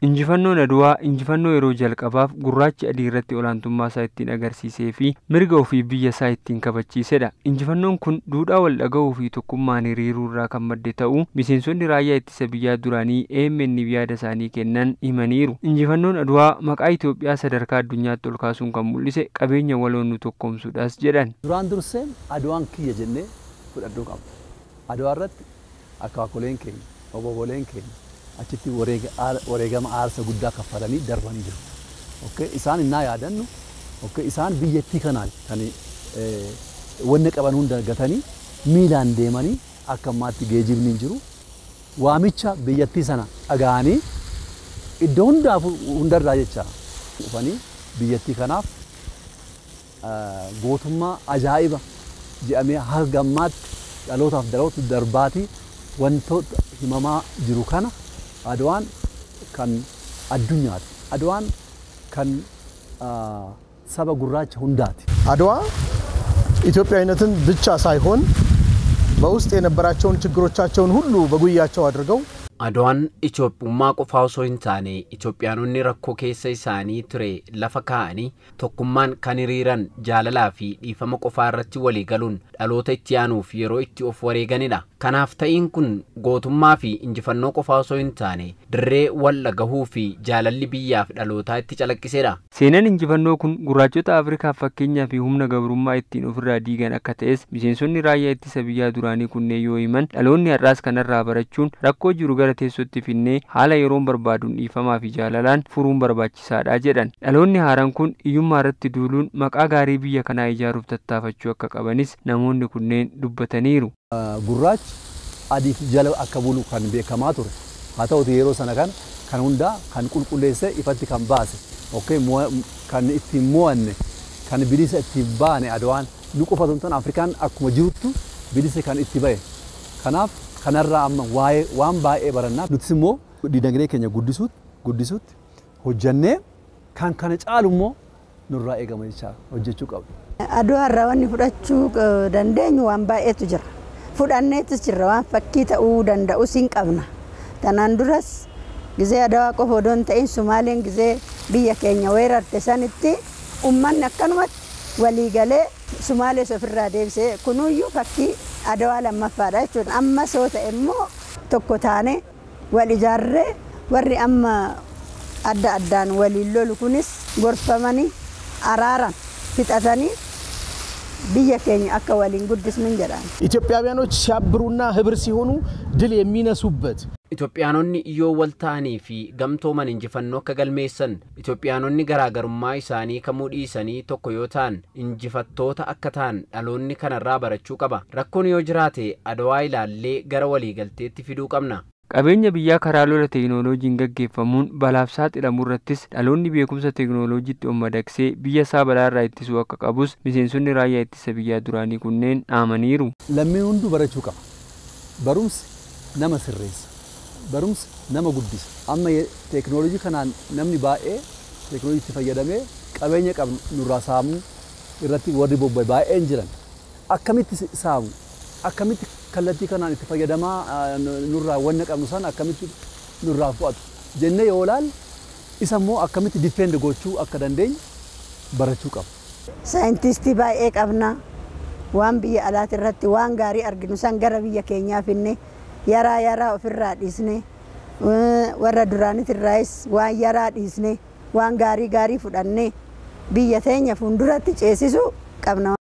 Injifannoon Adwaa injifannoo yeroo jalqabaaf gurraachi adii irratti olaantummaa isaa ittiin agarsiisee fi mirga ofii biyya isaa ittiin kabachiisedha. Injifannoon kun duudhaa wal dhaga'uu fi tokkummaan hiriiruu irraa kan madde ta'uu miseensonni raayyaa ittisa biyyaa duraanii AMN yaada isaanii kennan himaniiru. Injifannoon Adwaa maqaa Itoophiyaa sadarkaa addunyaatti ol kaasuun kan mul'ise qabeenya waloon nu tokkoomsuudhaas jedhan. Duraan dursee Adwaan kiyya jennee fudhachuu qabna. Adwaa irratti akaakoleen keenya, obboleen keenya achitti wareegama aarsa guddaa kaffalanii darbanii jiru. Okay, isaan innaa yaadannu, okay, isaan biyyattii kanaan kan wanna qaban hunda gatanii miilaan deemanii akka ammaatti geejibni hin jiru. Waamicha biyyattii sana dhaga'anii iddoo hundaaf hundarraa jecha dhufanii biyyattii kanaaf gootummaa ajaa'iba jedhamee hanga ammaatti dhalootaaf dhaloota darbaatii wantoota himamaa jiru kana Adwaan kan addunyaati. Adwaan kan saba gurraacha hundaati. አድዋ ኢትዮጵያዊነትን ብቻ ሳይሆን በውስጥ የነበራቸውን ችግሮቻቸውን ሁሉ በጉያቸው አድርገው Adwaan Itoophummaa qofaa osoo hin taane Itoophiyaanonni rakkoo keessa isaanii ture lafa kaa'anii tokkummaan kan hiriiran jaalalaa fi dhiifama qofaa irratti walii galuun dhaloota itti aanuuf yeroo itti of wareeganidha. Kanaaf ta'iin kun gootummaa fi injifannoo qofaa osoo hin taane dirree wal dhagahuu fi jaalalli biyyaaf dhalootaa itti calaqqisedha. Seenaan injifannoo kun gurraachota Afrikaaf fakkeenyaa fi humna gabrummaa ittiin ofirraa diigan akka ta'es miseensonni raayyaa ittisa biyyaa duraanii kunneen yoo himan dhaloonni har'aas kanarraa barachuun rakkoo jiru gara teessootti finnee haala yeroon barbaaduun dhiifamaa fi jaalalaan furuun barbaachisaadha jedhan. Dhaloonni haaraan kun hiyyummaa irratti duuluun maqaa gaarii biyya kanaa ijaaruuf tattaafachuu akka qabanis namoonni kunneen dubbataniiru. Gurraachi adiif jala akka bulu kan beekamaa ture. Haa ta'uti yeroo sana kan hundaa kan qulqulleesse ifatti kan baase, okay, kan ittiin mo'anne, kan bilisa ittiin baane Adwaan nu qofa osoo hin taane Afrikaan akkuma jiruttu bilisa kan itti ba'e. Kanaaf kanarraa amma waa'ee waan baay'ee barannaa nutis immoo dinagdee keenya guddisuutti hojjannee kan kana caalu immoo nurraa eegama jechaa hojjechuu qabna. Adwaa irraa wanni fudhachuu dandeenyu waan baay'eetu jira. Fudhanneetus jirra waan fakkii ta'uu danda'us hin qabna. Tanaan duras gizee Adwaa qofa odoo hin ta'in Sumaaleen gizee biyya keenya weerarte sanitti uummanni akkanumatti walii galee Sumaalees ofirraa deebisee kunuyyuu fakkii Adwaa lammaffaadha jechuudha. Amma soo ta'e immoo tokko taane wal ijaarree warri amma adda addaan waliin lolu kunis gorfamanii araaran fixatanii biyya keenya akka waliin guddisnu jedhan. ኢትዮጵያውያኖች ሲያብሩና ህብር ሲሆኑ ድል የሚነሱበት Itoophiyaanonni yoo wal ta'anii fi gamtooman injifannoo akka galmeessan, Itoophiyaanonni garaagarummaa isaanii kamuu dhiisanii tokko yoo ta'an injifattoota akka ta'an dhaloonni kanarraa barachuu qaba. Rakkoon yoo jiraate Adwaa ilaallee gara waliigalteetti fiduu qabna. Qabeenya biyyaa karaa lola teekinooloojiin gaggeeffamuun balaaf saaxilamu irrattis dhaloonni beekumsa teekinooloojiitti of madaqsee biyya isaa balaarraa ittisuu akka qabus miseensonni raayyaa ittisa biyyaa duraanii kunneen dhaamaniiru. Lammiin hunduu barachuu qaba. Barumsi nama sirreessa. Barumsi nama guddisa. Amma teekinooloojii kanaan namni baay'ee teekinooloojiitti fayyadamee qabeenya qabnu nurraa saamuu irratti warri bobba'e baay'een jiran. Akkamitti saamu? Akkamitti kallattii kanaan itti fayyadamaa nurraa wanna qabnu sana akkamitti nurraa fu'atu jennee yoo ilaalle isa immoo akkamitti defend gochuu akka dandeenyu barachuu qabna. Saayintistii baay'ee qabna. Waan biyya alaati irratti waan gaarii arginu san gara biyya keenyaa finne yaraa yaraa ofirraa dhiisne warra duraanit irraayis waan yaraa dhiisne waan gaarii gaarii fudhanne biyya teenya fuulduratti ceesisuu qabna.